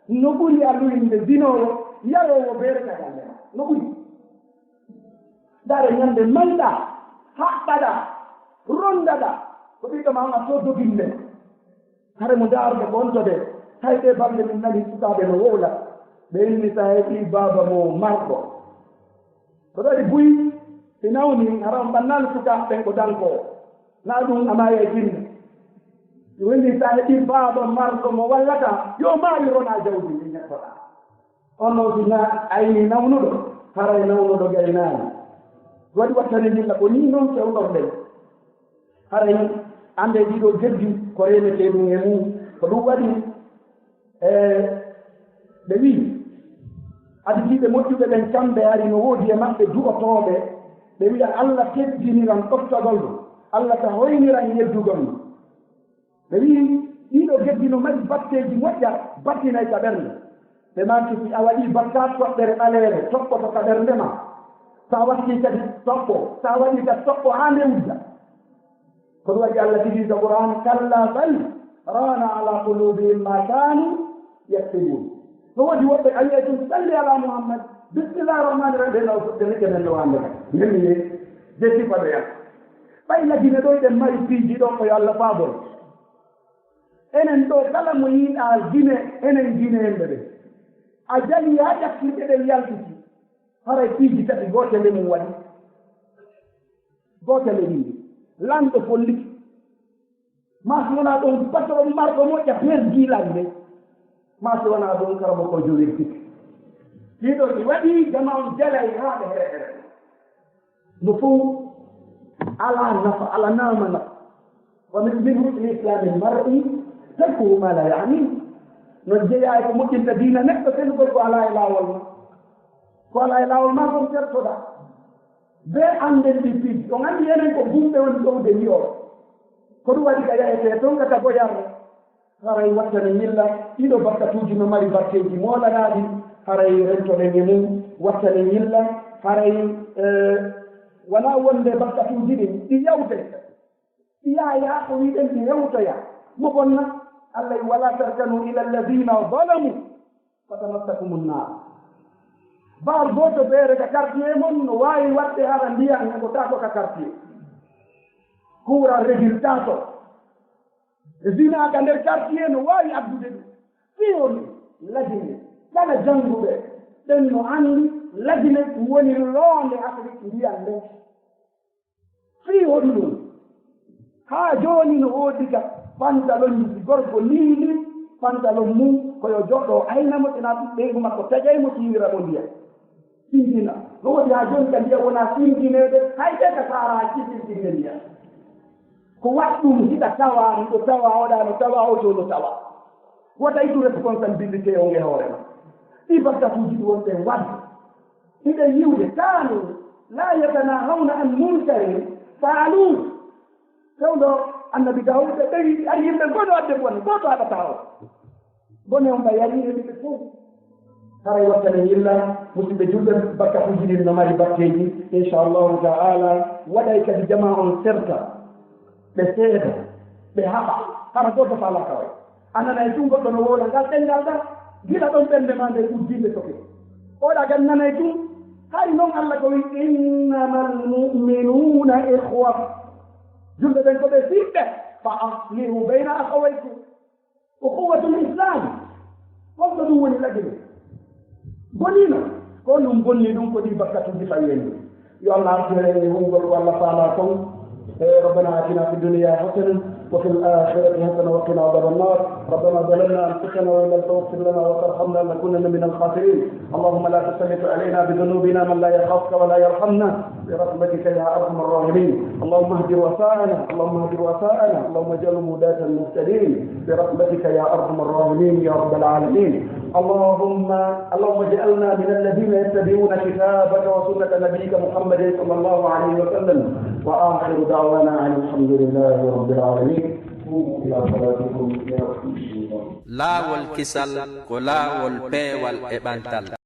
No ɓuri a luwinde zinoowo, yaroowo beere ka aljanna. No ɓuri. Dare ñande mayɗa, haɓɓaɗa, rondaɗa. Ko ɓiɗɗo ma on a soododinne. Hare mo ndaarɗo ko on to de, hay ɓe balɗe min nani sukaaɓe no wowla. Ɓe inni sa heɓi baaba mo marɗo. Ko ɗo ɗi buy, si nawni, hara on ɓannaali sukaaɓe ɓen ko danko. Na ɗum amaya e jinne. Woni sa heɓi baaba marɗo mo wallata, yo maawi rona jawdi ndi ñakkoɗa. On non si na ayni nawnuɗo, haray nawnuɗo gaynaani. Waɗi wattane ndilla ko nii non fewnorɗen. Haray annde ɗiɗo geddi ko renetee ɗum e mum. Ko ɗum waɗi, e, ɓe wii, aditiiɓe moƴƴuɓe ɓen kamɓe ari no woodi e maɓɓe du'otooɓe, ɓe wi'a, "Alla teddiniran ɗoftagol ɗum, Alla ka hoyniran yeddugol ɗum." Ɓe wii, "Ɗiɗo geddi no mari batteeji moƴƴa, battinay ka ɓernde." Ɓe maaki, "Si a waɗii bakkaat toɓɓere ɓaleere, toɓɓoto ka ɓernde ma. Sa wattii kadi toɓɓo, sa waɗii kadi toɓɓo haa nde udda." Ko ɗum waɗi Allah tigi ka Qur'an, "Kalla bal rana ala qulubihim ma kanu yaksibun." No woodi woɓɓe a wi'ay tun, "Salli ala Muhammad, bismillahir rahmanir rahim." Ɓe naw fuɗde ne kenen no wande ka. Min mi ye, je sifa ɗo ya. Ɓay Lagine ɗo eɗen mari piiji ɗo ko yo Allah faabon. Enen ɗo kala mo yiɗa Gine, enen Gineyemɓe ɓe. A jali haa ƴakkirɗe ɗen yaltiti. Haray piiji tati gootel e mum waɗi. Gootel e ɗiɗi. Lanɗo folliti. Maa si wonaa ɗon patron marɗo moƴƴa perdi lande. Maa si wonaa ɗon karamo ko jowirtiki. Ɗiɗo ɗi waɗi jama on jalay haa ɓe here here. No fow alaa nafa, alaa naama nafa. Wa min, min husni islamil mar'i tarkuhu ma la ya'ni. No jeyaa e ko moƴƴinta diina neɗɗo, senugol ko alaa e laawol ma. Ko alaa e laawol ma kon tertoɗaa. Be annden ɗi piiji. On anndi enen ko gumɓe woni ɗowde li'o. Ko ɗum waɗi ka yahete ton ka tagoyarre. Haray wattane yilla, ɗiɗo bakkatuuji no mari batteeji moolanaaɗi, haray rentoɗen e mum, wattane yilla, haray, eh, wonaa wonde bakkatuuji ɗin, ɗi yawte. Ɗi yaha yaha ko wiɗen ɗi hewtoya. Mo bonna, Allah wi, "Wala tarkanu ila alladhina zalamu, fatamassakumun nar." Baal gooto beere ka quartier mon no waawi waɗde hara ndiyan heɓotaako ka quartier. Kuura regirtaato. Zina ka nder quartier no waawi addude ɗum. Fii on Lagine, kala jannguɓe ɓen no anndi Lagine woni loonde Afrik ndiyan nden. Fii hoɗi ɗum. Haa jooni no woodi ka pantalonji gorko liili pantalon mum ko yo joɗɗo ayna mo, tena ɓeyngu makko taƴay mo siwira mo ndiyan. Sindina. No woodi haa jooni ka ndiyan wona sindineede, hay ɓe ka saara haa sindinde ndiyan. Ko waɗ ɗum hiɗa tawa, miɗo tawa, oɗa no tawa, o to no tawa. Wata ittu responsabilité on e hoore ma. Ɗi bakkatuuji ɗi wonɓe waɗde. Hiɗen yiwde, kanu la yatanahawna an munkarin faaluhu. Fewndo Annabi Daawuda ɓe wi, ari yimɓe ngono adde bone, gooto haɗataa o. Bone on ɓay ari e yimɓe fof. Haray wattane yilla, musidɓe julɓe, bakkatuuji ɗin no mari batteeji. Inchallahu ta'ala, waɗay kadi jama on serta. Ɓe seeda, ɓe haɓa, hara gooto faalaa kaway. A nanay tun goɗɗo no wowla ngal ɗenngal ɗan, gila ɗon ɓernde maa nden uddii nde soke. Oɗa kadi nanay tun, hari non Allah ko wi, "Innamal mu'minuna ikhwa." Julɓe ɓen ko ɓe siɓɓe, "Fa aslihu bayna akhawaykum." Ukhuwatul Islam. Holko ɗum woni Lagine? Bonino. Ko ɗum bonni ɗum ko ɗi bakkatuuji fawi en ɗum. Yo Allah artir en e wongol ko Allah faalaa kon. E ربنا آتنا في الدنيا حسنة وفي الآخرة حسنة وقنا عذاب النار. ربنا ظلمنا أنفسنا وإن لم تغفر لنا وترحمنا لنكونن من الخاسرين. اللهم لا تسلط علينا بذنوبنا من لا يخافك ولا يرحمنا برحمتك يا أرحم الراحمين. اللهم اهد رؤساءنا، اللهم اهد رؤساءنا، اللهم اجعلهم هداة مهتدين برحمتك يا أرحم الراحمين يا رب العالمين. اللهم اللهم اجعلنا من الذين يتبعون كتابك وسنة نبيك محمد صلى الله عليه وسلم. وآخر دعوانا أن الحمد لله رب العالمين. قوموا إلى صلاتكم يرحمكم الله. Laawol kisal ko laawol peewal e ɓantal.